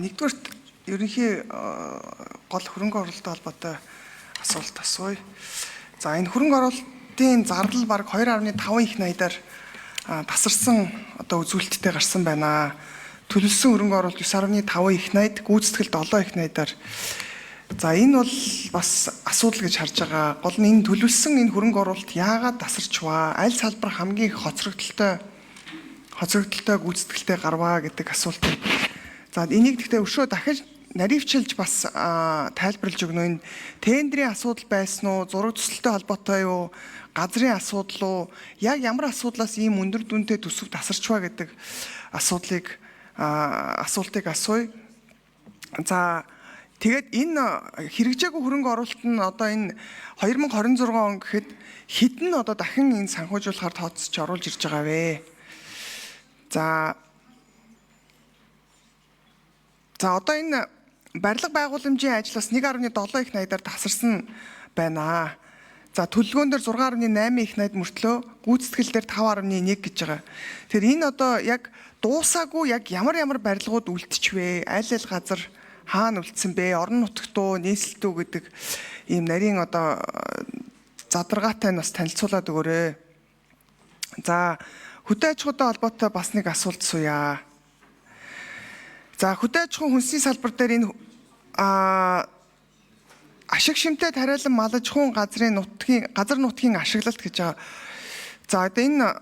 Нэгдүгээрт ерөнхий гол хөрөнгө оруулалттай холбоотой асуулт асууя. За энэ хөрөнгө оруулалтын зардал бараг 2.5 их найдаар тасарсан одоо үзүүлэлттэй гарсан байна. Төлөвлөсөн хөрөнгө оруулалт 9.5 их найд, гүйцэтгэл 7 их найдаар. За энэ бол бас асуудал гэж харж байгаа. Гол нь энэ төлөвлөсөн энэ хөрөнгө оруулалт яагаад тасарч вэ? Аль салбар хамгийн их хоцрогдолтой гүйцэтгэлтэй гарваа гэдэг асуулт. За энийг гэхдээ өшөө дахиж наривчилж бас тайлбарлаж өгнө. Энэ тендрийн асуудал байсан уу, зураг төсөлтэй холбоотой юу, газрын асуудал уу, яг ямар асуудлаас ийм өндөр дүнтэй төсөв тасарч вэ гэдэг асуултыг асууя. За тэгээд энэ хэрэгжээгүй хөрөнгө оруулалт нь одоо энэ 2026 он гэхэд хэдэн одоо дахин энэ санхүүжүүлэхээр тооцож оруулж ирж байгаа вэ? За одоо энэ барилга байгууламжийн ажлаас 1.7 их найдаар тасарсан байна. За төлөвлөгөөн дээр 6.8 их найд мөртлөө гүйцэтгэл дээр 5.1 гэж байгаа. Тэгэхээр энэ одоо яг дуусаагүй яг ямар ямар барилгууд үлдчихвэ? Аль аль газар хаана үлдсэн бэ? Орон нутагт уу, нийслэлт үү гэдэг ийм нарийн одоо задаргаатай нь бас танилцуулаад өгөөрэй. За хөдөө аж ахуйтай холбоотой бас нэг асуулт сууя. За хөдөө аж ахуйн хүнсний салбар дээр энэ ашиг шимтэй тариалан мал аж ахуйн газрын нутгийн газар нутгийн ашиглалт гэж байгаа. За одоо энэ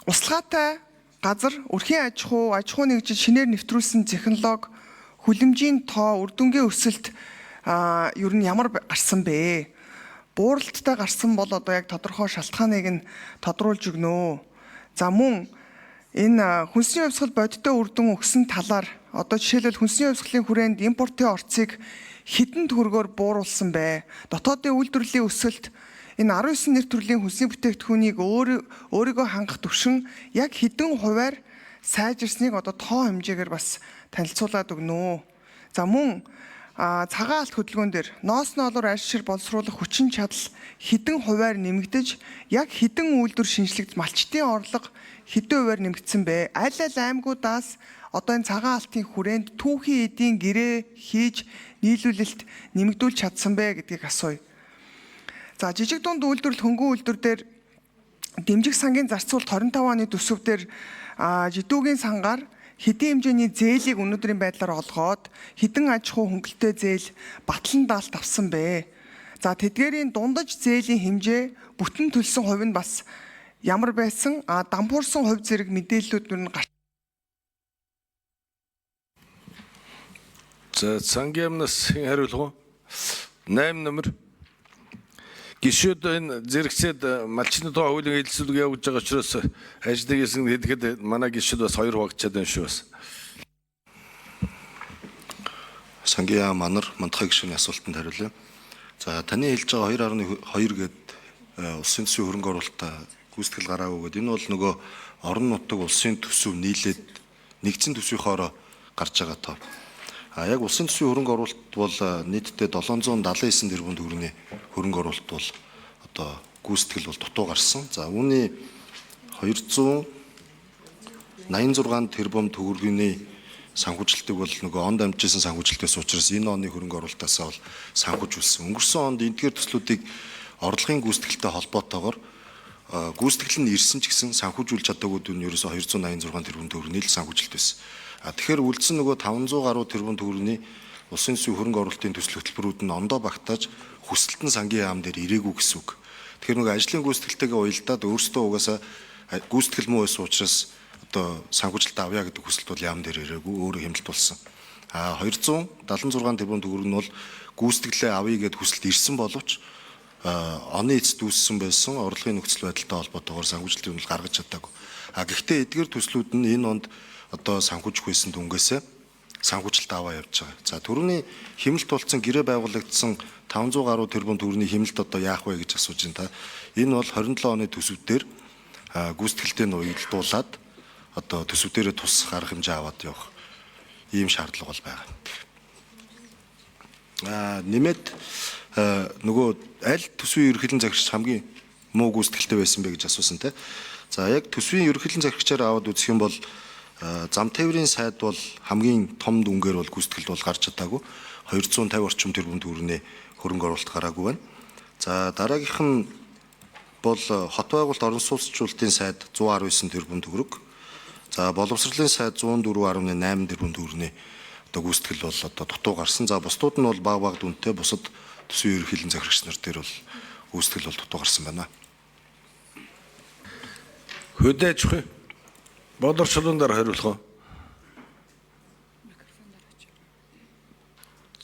услгаатай газар өрхийн аж ахуй, аж ахуй нэгжид шинээр нэвтрүүлсэн технологи, хүлэмжийн тоо, үр дүнгийн өсөлт ер нь ямар гарсан бэ? Бууралттай гарсан бол одоо яг тодорхой шалтгааныг нь тодруулж өгнө. За мөн энэ хүнсний хувьсгал бодиттой үр дүн өгсөн талаар одоо жишээлбэл хүнсний хувьсгалын хүрээнд импортын орцыг хэдэн төгрөгөөр бууруулсан бэ? Дотоодын үйлдвэрлэлийн өсөлт энэ 19 нэр төрлийн хүнсний бүтээгдэхүүнийг өөрийгөө хангах түвшин яг хэдэн хувиар сайжирсныг одоо тоо хэмжээгээр бас танилцуулаад өгнө. За мөн цагаан алт хөдөлгөөн дээр ноос ноолоор арь шир боловсруулах хүчин чадал хэдэн хувиар нэмэгдэж яг хэдэн үйлдвэр шинжлэгдэж малчдын орлого хэдэн хувиар нэмэгдсэн бэ? Аль аль аймагуудаас одоо энэ цагаан алтын хүрээнд түүхийн эдийн гэрээ хийж нийлүүлэлт нэмэгдүүлж чадсан бэ гэдгийг асууя. За жижиг дунд үйлдвэрлэл хөнгөн үйлдвэр дээр дэмжих сангийн зарцуулалт 25 оны төсөв дээр жидүүгийн сангаар хэдийн хэмжээний зээлийг өнөөдрийн байдлаар олгоод хэдэн аж ахуй хөнгөлөлттэй зээл батлан даалт авсан бэ? За тэдгээрийн дундаж зээлийн хэмжээ бүтэн төлсөн хувь нь бас ямар байсан? Дампуурсан хувь зэрэг мэдээллүүд нь гарч. За сангийн яамнаас хэн хариулах вэ? 8 номер. Гишүүд энэ зэрэгцээд малчны тоо хуулийн хэлэлцүүлэг явуулж байгаа учраас ажлыг хийсэн хэлэхэд манай гишүүд бас хоёр хуваагдчихад байна шүү бас. Сангийн яам Манар Мандахай гишүүний асуултанд хариулъя. За таны хэлж байгаа 2.2 гээд улсын төсвийн хөрөнгө оруулалтаа гүйцэтгэл гараагүй гээд энэ бол нөгөө орон нутаг улсын төсөв нийлээд нэгдсэн төсвийнхоороо гарч байгаа тоо. А яг улсын төсвийн хөрөнгө оруулалт бол нийтдээ 779 тэрбум төгрөгийн хөрөнгө оруулалт бол одоо гүйцэтгэл бол дутуу гарсан. За үүний 286 тэрбум төгрөгийн санхүүжилтийг бол нөгөө онд амжижсэн санхүүжилтээс учраас энэ оны хөрөнгө оруулалтаасаа бол санхүүжүүлсэн. Өнгөрсөн онд эдгээр төслүүдийг орлогын гүйцэтгэлтэй холбоотойгоор гүйцэтгэл нь ирсэн ч гэсэн санхүүжүүлж чадаагүй дүн ерөөсөө 286 тэрбум төгрөгийн л санхүүжилт байсан. Тэгэхээр үлдсэн нөгөө 500 гаруй тэрбум төгрөгийн улсын төсвийн хөрөнгө оруулалтын төсөл хөтөлбөрүүд нь ондоо багтааж хүсэлтэн сангийн яам дээр ирээгүй гэсэн үг. Тэгэхээр нөгөө ажлын гүйцэтгэлтэйгээ уялдаад өөрсдөө угаасаа гүйцэтгэл муу байсан учраас одоо санхүүжилт авъя гэдэг хүсэлт бол яам дээр ирээгүй, өөрөө хэмнэлт болсон. 276 тэрбум төгрөг нь бол гүйцэтгэлээ авъя гэд хүсэлт ирсэн боловч оны эцэст үүссэн байсан орлогын нөхцөл байдалтай холбоотойгоор санхүүжилтийг нь гаргаж чадаагүй. Гэхдээ эдгээр төслүүд нь энэ онд одоо санхүүжих байсан дүнгээсээ санхүүжилт аваа явж байгаа. За түрүүний хэмнэлт тулцсан гэрээ байгуулагдсан 500 гаруй тэрбум төгрөгийн хэмнэлт одоо яах вэ гэж асууж байна та. Энэ бол 27 оны төсөв дээр гүйцэтгэлтэй нь уялдуулаад одоо төсөв дээрээ тус арга хэмжээ аваад явах ийм шаардлага бол байгаа. Нэмээд нөгөө аль төсвийн ерөнхийлөн захирагч хамгийн муу гүйцэтгэлтэй байсан бэ гэж асуусан те. За яг төсвийн ерөнхийлөн захирагчаар аваад үзэх юм бол Зам тээврийн сайд бол хамгийн том дүнгээр бол гүйцэтгэлд бол гарч чадаагүй 250 орчим тэрбум төгрөгийн хөрөнгө оруулалт гараагүй байна. За дараагийнх нь бол хот байгуулалт орон сууцчлалтын сайд 119 тэрбум төгрөг. За боловсролын сайд 104.8 тэрбум төгрөгийн одоо гүйцэтгэл бол одоо дутуу гарсан. За бусдууд нь бол бага бага дүнтэй бусад төсвийн ерөнхийлөн захирагч нар дээр бол гүйцэтгэл бол дутуу гарсан байна. Хөдөө аж ахуй. Болор чулуун дээр хариулах уу?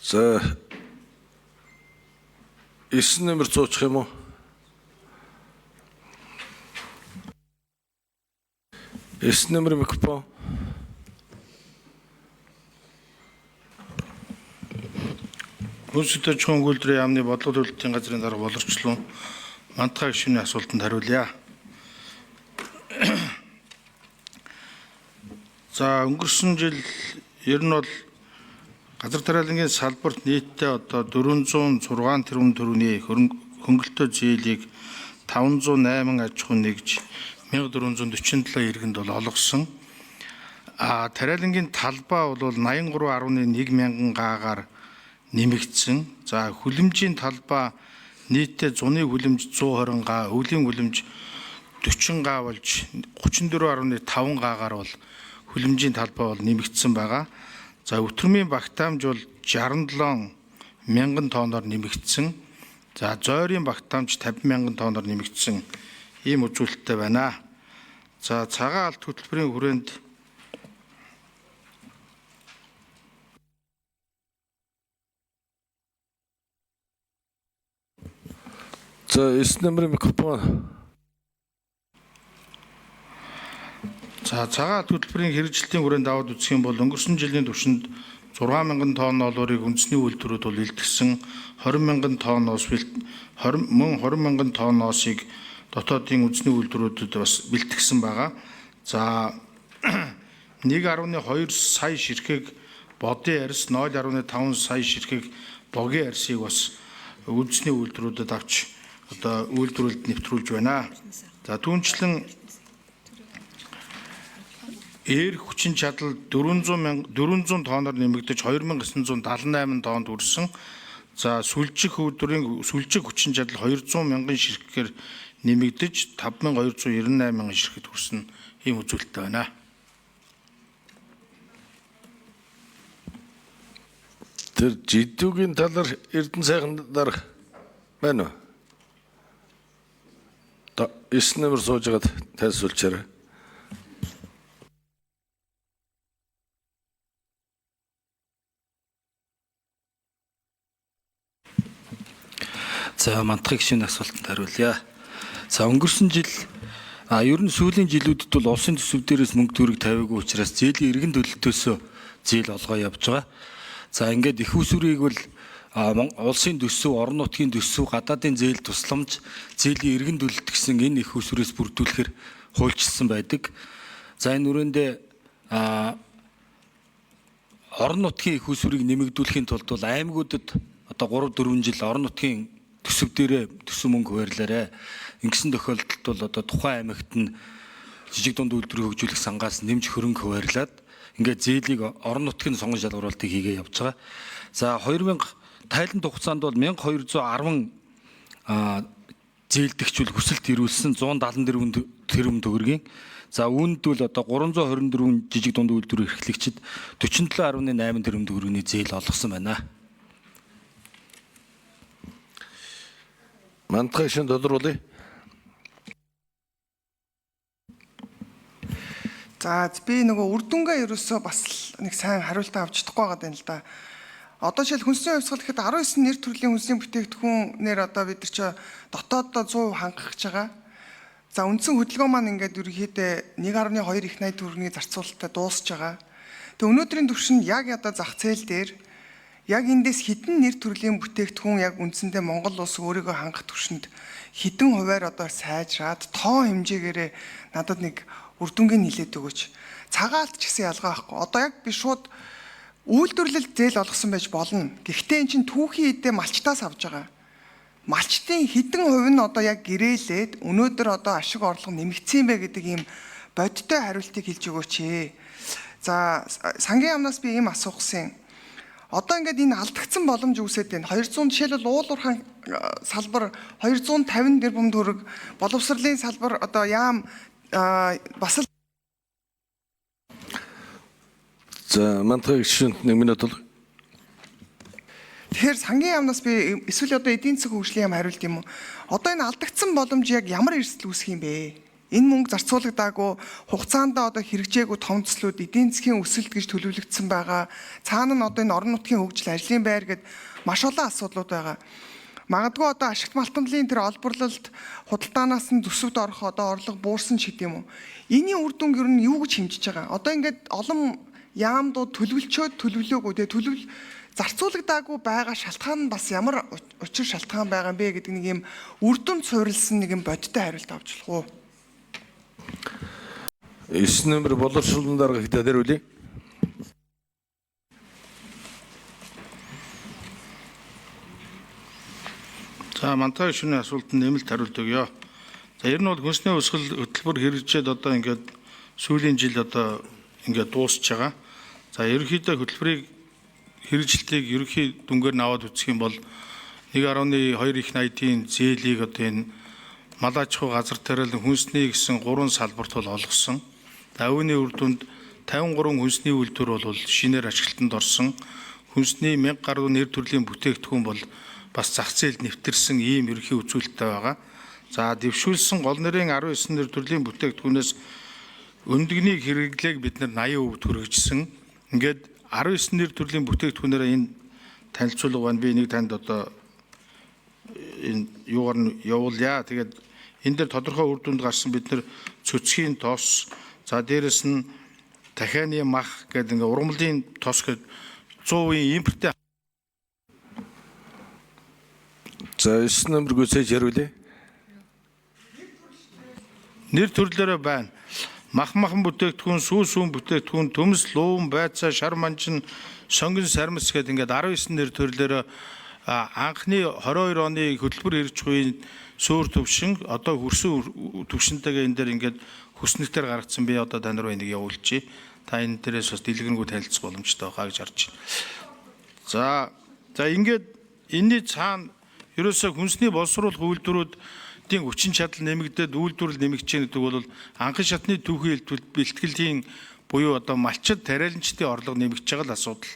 За 9 нэмэр цуучих юм уу? 9 нэмэр микрофон. Хөлсөд аж ахуйн үйлдвэрийн яамны бодлого төлөлтийн газрын дарга Болорчлон Мантхай гишүүний асуултанд хариулъя. За өнгөрсөн жил ер нь бол газар тариалангийн салбарт нийтдээ одоо 406 тэрбум төгрөгийн хөнгөлөлтөө зээлийг 508 аж ахуй нэгж 1447 иргэнд бол олгосон. А тариалангийн талбай бол 83.1 мянган гаагаар нэмэгдсэн. За хүлэмжийн талбай нийтдээ зуны хүлэмж 120 га, өвлийн хүлэмж 40 га болж 34.5 гаагаар бол хүлэмжийн талбай бол нэмэгдсэн байгаа. За өтөрмийн багтаамж бол 67 мянган тонноор нэмэгдсэн. За зойрын багтаамж 50 мянган тонноор нэмэгдсэн ийм үзүүлэлттэй байна. За цагаан алт хөтөлбөрийн хүрээнд За 9 нэмэр микрофон. За цагаан алт хөтөлбөрийн хэрэгжилтийн хүрээнд аваад үзэх юм бол өнгөрсөн жилийн туршинд 6,000 тонн олуурыг үндэсний үйлдвэрүүд бол илтгэсэн, 20,000 тонноос 20 мөн 20,000 тонноосыг дотоодын үндэсний үйлдвэрүүдэд бас бэлтгэсэн байгаа. За 1.2 сая ширхэг бодын арьс, 0.5 сая ширхэг богийн арьсыг бас үндэсний үйлдвэрүүдэд авч одоо үйлдвэрлэлд нэвтрүүлж байна. За түүнчлэн ээр хүчин чадал 400 тонноор нэмэгдэж 2978 тоннд хүрсэн. За сүлжих үйлдвэрийн сүлжих хүчин чадал 200 мянган ширхгээр нэмэгдэж 5298 мянган ширхэгт хүрсэн ийм үзүүлэлттэй байна. Тэр жидүүгийн талаар Эрдэнэ сайхан дарга байна уу? 9 нэмэр сууж байгаад тайлбарлуулчаарай. За мантахыг гишүүний асуултанд хариулъя. За өнгөрсөн жил ер нь сүүлийн жилүүдэд бол улсын төсөв дээрээс мөнгө төгрөг тавиагүй учраас зээлийн эргэн төлөлтөөсөө зээл олгоо явж байгаа. За ингээд их усүрийг бол улсын төсөв, орон нутгийн төсөв, гадаадын зээл тусламж, зээлийн эргэн төлөлт гэсэн энэ их усүрээс бүрдүүлэхээр хуульчилсан байдаг. За энэ өрөөндөө орон нутгийн их усүрийг нэмэгдүүлэхийн тулд бол аймагуудад одоо 3 4 жил орон нутгийн төсөв дээрээ төсөв мөнгө хуваарлаарэ. Ингэсэн тохиолдолд бол одоо тухайн аймагт нь жижиг дунд үйлдвэрийг хөгжүүлэх сангаас нэмж хөрөнгө хуваарлаад ингээд зээлийг орон нутгийн сонгон шалгаруулалтыг хийгээ явж байгаа. За 2000 тайлан хугацаанд бол 1210 зээлдэгчүүл хүсэлт ирүүлсэн 174 тэрбум төгрөгийн. За үүнд бол одоо 324 жижиг дунд үйлдвэр эрхлэгчид 47.8 тэрбум төгрөгийн зээл олгосон байна. Мантахыг шин тодруулъя. За би нөгөө үр дүнгээ ерөөсөө бас нэг сайн хариултаа авч чадахгүй байгаа юм л да. Одоо жишээл хүнсний хувьсгал гэхэд 19 нэр төрлийн хүнсний бүтээгдэхүүнээр одоо бид нар чи дотооддоо 100% хангах гэж байгаа. За үндсэн хөдөлгөөн маань ингээд ерөнхийдөө 1.2 их 80 төгрөгийн зарцуулалттай дуусж байгаа. Тэгээ өнөөдрийн түвшинд яг одоо зах зээл дээр яг эндээс хэдэн нэр төрлийн бүтээгдэхүүн яг үндсэндээ Монгол улс өөрийгөө хангах түвшинд хэдэн хувиар одоо сайжраад тоо хэмжээгээрээ надад нэг үр дүнгийн нилээд өгөөч. Цагаалт ч гэсэн ялгаа байхгүй. Одоо яг би шууд үйлдвэрлэлд зээл олгосон байж болно. Гэхдээ эн чинь түүхийн эдээ малчтаас авч байгаа. Малчтын хэдэн хувь нь одоо яг гэрээлээд өнөөдөр одоо ашиг орлого нэмэгдсэн бэ гэдэг ийм бодиттой хариултыг хэлж өгөөч ээ. За, сангийн яамнаас би ийм асуух гэсэн. Одоо ингээд энэ алдагдсан боломж үүсээд байна. 200 жишээлбэл уул уурхайн салбар 250 тэрбум төгрөг, боловсролын салбар одоо яам бас л За, мантахыг гишүүнд 1 минут бол. Тэгэхээр сангийн яамнаас би эсвэл одоо эдийн засгийн хөгжлийн яам хариулт юм уу? Одоо энэ алдагдсан боломж яг ямар эрсдэл үүсэх юм бэ? Энэ мөнгө зарцуулагдаагүй хугацаанд одоо хэрэгжээгүй том төслүүд эдийн засгийн өсөлт гэж төлөвлөгдсөн байгаа. Цаана нь одоо энэ орон нутгийн хөгжил, ажлын байр гэд маш олон асуудлууд байгаа. Магадгүй одоо ашигт малтамлын тэр олборлолт худалдаанаас нь төсөвд орох одоо орлого буурсан ч гэдэм үү. Энийн үр дүнг ер нь юу гэж хэмжиж байгаа? Одоо ингээд олон яамдууд төлөвлөчөөд төлөвлөөгүй тэгээ төлөвл зарцуулагдаагүй байгаа шалтгаан нь бас ямар учир шалтгаан байгаа юм бэ гэдэг нэг юм үр дүнд суурилсан нэг юм бодиттой хариулт авч болох уу? 9 нөмөр боловсролын дарга ихтэй хариулъя. За, Мантаа гишүүний асуултанд нэмэлт хариулт өгье. За, ер нь бол хүнсний хувьсгал хөтөлбөр хэрэгжээд одоо ингээд сүүлийн жил одоо ингээд дуусч байгаа. За, ерөнхийдөө хөтөлбөрийг хэрэгжилтийг ерөнхий дүнгээр нь аваад үзэх юм бол 1.2 их найдын зээлийг одоо энэ мал аж ахуй газар тариалан хүнсний гэсэн гурван салбарт бол олгосон. За, үүний үр дүнд 53 хүнсний үйлдвэр бол шинээр ашиглалтанд орсон. Хүнсний 1000 гаруй нэр төрлийн бүтээгдэхүүн бол бас зах зээлд нэвтэрсэн ийм ерөнхий үзүүлэлттэй байгаа. За, дэвшүүлсэн гол нэрийн 19 нэр төрлийн бүтээгдэхүүнээс өндөгний хэрэглээг бид нар 80% хүргэжсэн. Ингээд 19 нэр төрлийн бүтээгдэхүүнээрээ энэ танилцуулга байна. Би энийг танд одоо энэ юугаар нь явуулъя. Тэгээд энэ дээр тодорхой үр дүнд гарсан бид нар цөцгийн тос, за дээрэс нь дахианы мах гэдэг ингээ ургамлын тос гэдэг 100% импортын. За, 9 нөмөр гүйцээж хариулъя. Нэр төрлөөрөө байна. Мах махан бүтээгдэхүүн, сүү сүүн бүтээгдэхүүн, төмс, луун, байцаа, шар манжин, сонгон сармис гэдэг ингээд 19 нэр төрлөөрөө анхны 22 оны хөтөлбөр хэрэгжих үеийн суур төвшин одоо хөрсөн төвшинтэйгээ энэ дээр ингээд хүснэгтэр гаргацсан. Би одоо тань руу энийг явуулчихъя. Та энэ дээрээс бас дэлгэрэнгүй танилцах боломжтой байгаа гэж харж байна. За ингээд энэний цаана ерөөсөө хүнсний боловсруулах үйлдвэрүүдийн хүчин чадал нэмэгдээд үйлдвэрлэл нэмэгдэж байна гэдэг бол анхан шатны түүхийн бэлтгэлийн буюу одоо малчид тариаланчдын орлого нэмэгдэж байгаа л асуудал.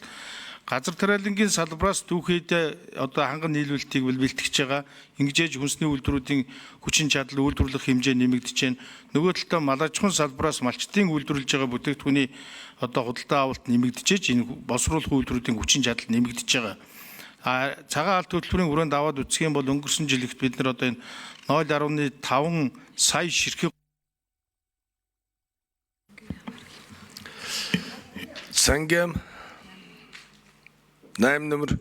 Газар тариалангийн салбараас түүхийдээ одоо ханган нийлүүлэлтийг бэлтгэж байгаа. Ингэж ээж хүнсний үйлдвэрүүдийн хүчин чадал үйлдвэрлэх хэмжээ нэмэгдэж байна. Нөгөө талдаа мал аж ахуйн салбараас малчдын үйлдвэрлэж байгаа бүтээгдэхүүний одоо худалдаа авалт нэмэгдэж энэ боловсруулах үйлдвэрүүдийн хүчин чадал нэмэгдэж байгаа. А цагаан алт хөтөлбөрийн хүрээнд аваад үзэх юм бол өнгөрсөн жилигт бид нар одоо энэ 0.5 сая ширхэг Сангиам 8 нөмөр.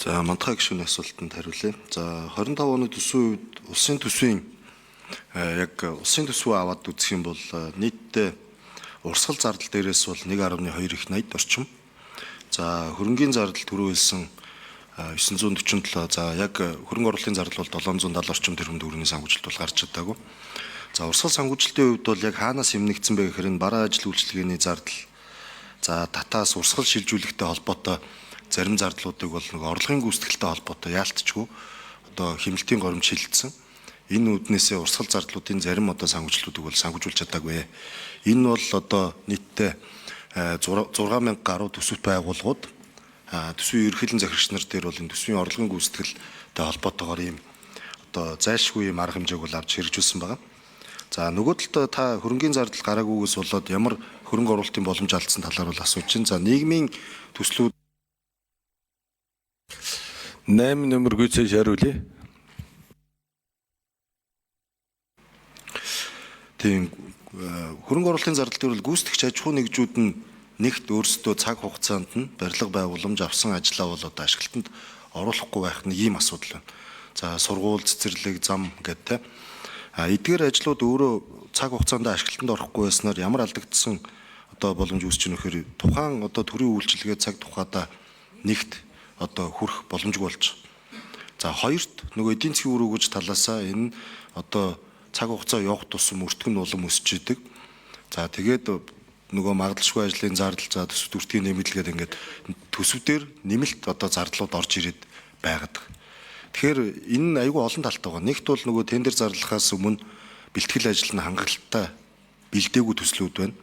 За, Мантахай гишүүний асуултанд хариулъя. За, 25 оны төсвийн үед улсын төсвийн яг улсын төсвөө аваад үзэх юм бол нийтдээ урсгал зардал дээрээс бол 1.2 их 80 орчим. За, хөрөнгийн зардал түрүү хэлсэн 947. За, яг хөрөнгө оруулалтын зардал бол 770 орчим тэрбум төгрөгийн санхүүжилт бол гарч чадаагүй. За, урсгал санхүүжилтийн хувьд бол яг хаанаас хэмнэгдсэн бэ гэхээр энэ бараа ажил үйлчилгээний зардал, за татаас урсгал шилжүүлэхтэй холбоотой зарим зардлуудыг бол нэг орлогын гүйцэтгэлтэй холбоотой яалтчгүй одоо хэмнэлтийн горимд шилжсэн. Энэ үүднээсээ урсгал зардлуудын зарим одоо санхүүжилтүүдийг бол санхүүжүүлж чадаагүй. Энэ бол одоо нийтдээ 6000 гаруй төсөвт байгууллагууд төсвийн ерөнхийлөн захирагч нар дээр бол энэ төсвийн орлогын гүйцэтгэлтэй холбоотойгоор ийм одоо зайлшгүй ийм арга хэмжээг бол авч хэрэгжүүлсэн байгаа. За, нөгөө талдаа та хөрөнгийн зардал гараагүйгээс болоод ямар хөрөнгө оруулалтын боломж алдсан талаар бол асууж байна. За, нийгмийн төслүүд 8 нөмөр гүйцээж хариулъя. Тийм, хөрөнгө оруулалтын зардал дээр бол гүйцэтгэгч аж ахуй нэгжүүд нь нэгт өөрсдөө цаг хугацаанд нь барилга байгууламж авсан ажлаа бол одоо ашиглалтанд оруулахгүй байх нэг ийм асуудал байна. За, сургууль, цэцэрлэг, зам гэдэг те. А эдгээр ажлууд өөрөө цаг хугацаанд ашиглалтанд орохгүй байснаар ямар алдагдсан одоо боломж үүсэж байна гэхээр тухайн одоо төрийн үйлчилгээ цаг тухайдаа нэгт одоо хүрэх боломжгүй болж байгаа. За, хоёрт нөгөө эдийн засгийн үр өгөөж талаасаа энэ одоо Цаг хугацаа явах тусам өртгөн нь улам өсөж идэг. За тэгээд нөгөө магадлалгүй ажлын зардал, за төсөв дүртгийн нэмэгдэл гэдэг ингээд төсөв дээр нэмэлт одоо зардлууд орж ирээд байгаад. Тэгэхээр энэ нь айгүй олон талтай байгаа. Нэгт бол нөгөө тендер зарлахаас өмнө бэлтгэл ажил нь хангалттай бэлдээгүй төслүүд байна.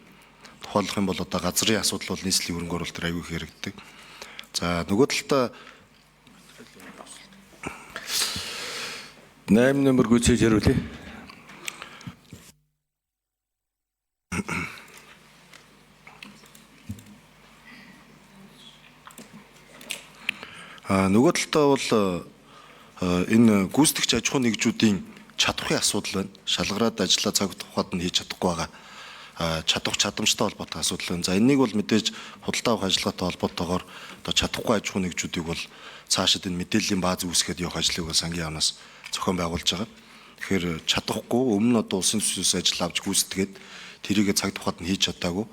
Тухайлах юм бол одоо газрын асуудал бол нийслэлийн хөрөнгө оруулалт дээр айгүй их яригддаг. За нөгөө талдаа 8 номер гүйцээж хариулъя. Нөгөө талдаа бол энэ гүйцэтгэгч аж ахуйн нэгжүүдийн чадварын асуудал байна. Шалгараад ажлаа цаг тухайд нь хийж чадахгүй байгаа. Чадвар чадамжтай холбоотой асуудал байна. За энэнийг бол мэдээж худалдаа авах ажиллагаатай холбоотойгоор одоо чадахгүй аж ахуйн нэгжүүдийг бол цаашид энэ мэдээллийн бааз үүсгээд явах ажлыг бол сангийн яамнаас зохион байгуулж байгаа. Тэгэхээр чадахгүй өмнө нь одоо улсын төсвөөс ажил авч гүйцэтгээд тэрийгэ цаг тухайд нь хийж чадаагүй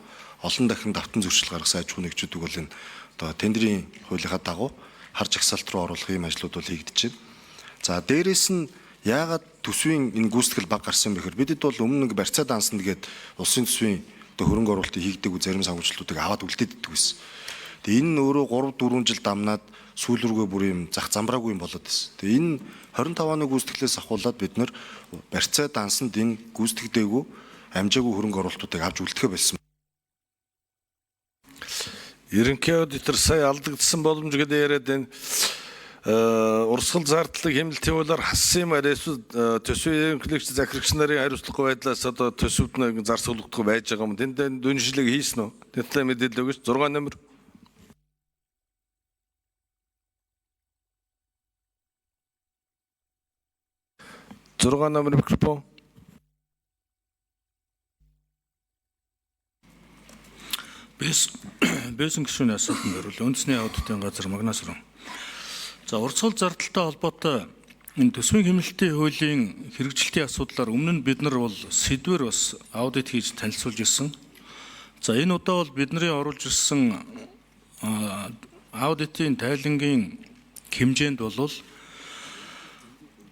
олон дахин давтан зөрчил гаргасан аж ахуйн нэгжүүдийг бол энэ одоо тендерийн хуулийнхаа дагуу хар жагсаалт руу оруулах ийм ажлууд бол хийгдэж байна. За дээрэс нь яагаад төсвийн энэ гүйцэтгэл бага гарсан бэ гэхээр бидэд бол өмнө нэг барьцаа дансанд гээд улсын төсвийн одоо хөрөнгө оруулалтыг хийгдээгүй зарим санхүүжилтүүдийг аваад үлдээдэг байсан. Тэгээ энэ нь өөрөө 3 4 жил дамнаад сүүл рүүгээ бүр юм зах замбраагүй юм болоод байсан. Тэгээ энэ 25 оны гүйцэтгэлээс ахуулаад бид нэр барьцаа дансанд энэ гүйцэтгэдэггүй амжаагүй хөрөнгө оруулалтуудыг авч үлдэхэ болсон. Ерөнхий аудитор сая алдагдсан боломж гэдэг яриад энэ урсгал зардлыг хэмнэлтийн хуулиар хассан юм арай эсвэл төсвийн ерөнхийлөгч захирагч нарын хариуцлагагүй байдлаас одоо төсөвд нэг зарцуулагдахгүй байж байгаа юм. Тэнд дүншлэг хийсэн үү? Тэр талаар мэдээлэл өгөөч. 6 номер. Зургаан номер микрофон. Бэсэн гишүүний асуултанд хариулъя. Үндэсний аудитын газар Магнаас руу. За урсгал зардалтай холбоотой энэ төсвийн хэмнэлтийн хуулийн хэрэгжилтийн асуудлаар өмнө нь бид нар бол сэдвэр бас аудит хийж танилцуулж ирсэн. За энэ удаа бол бидний оруулж ирсэн аудитын тайлангийн хэмжээнд бол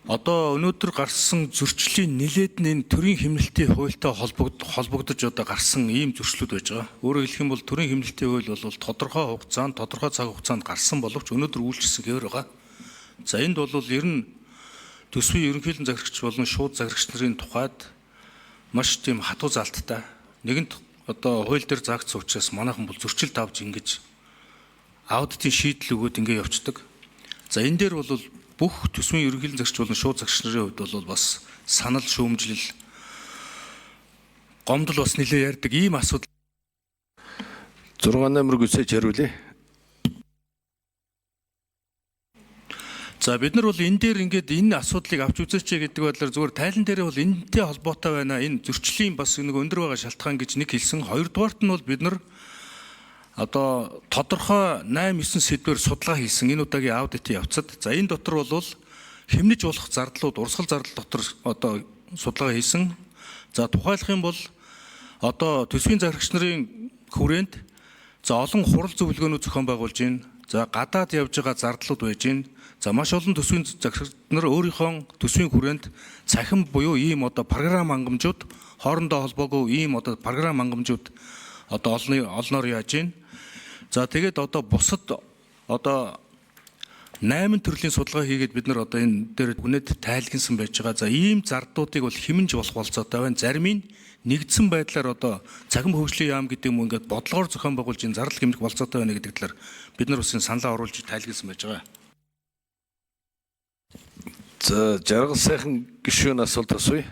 одоо өнөөдөр гарсан зөрчлийн нилээд нь энэ төрийн хэмнэлтийн хуультай холбогдож одоо гарсан ийм зөрчлүүд байж байгаа. Өөрөөр хэлэх юм бол төрийн хэмнэлтийн хууль бол тодорхой хугацаанд, тодорхой цаг хугацаанд гарсан боловч өнөөдөр үйлчилсэн гэвэр байгаа. За энд бол ер нь төсвийн ерөнхийлөн захирагч болон шууд захирагч нарын тухайд маш тийм хатуу залттай. Нэгэнт одоо хууль дээр заагдсан учраас манайхан бол зөрчил давж ингэж аудитын шийдэл өгөөд ингэ явцдаг. За энэ дээр бол бүх төсвийн ерөнхийлөн захирагч болон шууд захирагч нарын хувьд бол бас санал шүүмжлэл гомдол бас нэлээд ярьдаг ийм асуудал. 6 номер гүйцээж хариулъя. За бид нар бол энэ дээр ингээд энэ асуудлыг авч үзээч гэдэг байдлаар зүгээр тайлан дээрээ бол энэтэй холбоотой байна. Энэ зөрчлийн бас нэг өндөр байгаа шалтгаан гэж нэг хэлсэн. Хоёрдугаарт нь бол бид нар одоо тодорхой 8 9 сэдвээр судалгаа хийсэн энэ удаагийн аудитын явцад. За энэ дотор бол хэмнэж болох зардлууд, урсгал зардал дотор одоо судалгаа хийсэн. За тухайлах юм бол одоо төсвийн захирагч нарын хүрээнд за олон хурал зөвлөгөөнүүд зохион байгуулж байна. За гадаад явж байгаа зардлууд байж байна. За маш олон төсвийн захирагч нар өөрийнхөө төсвийн хүрээнд цахим буюу ийм одоо програм хангамжууд хоорондоо холбоогүй ийм одоо програм хангамжууд одоо олноор яаж байна. За тэгээд одоо бусад одоо 8 төрлийн судалгаа хийгээд бид нар одоо энэ дээр хүнэд тайлгнасан байж байгаа. За ийм зардлуудыг бол хэмнэж болох болцоотой байна. Зарим нь нэгдсэн байдлаар одоо цахим хөгжлийн яам гэдэг юм ингээд бодлогоор зохион байгуулж энэ зардал хэмнэх болцоотой байна гэдэг талаар бид нар бас энэ саналаа оруулж тайлгнасан байж байгаа. За жаргал сайхан гишүүн асуулт асууя.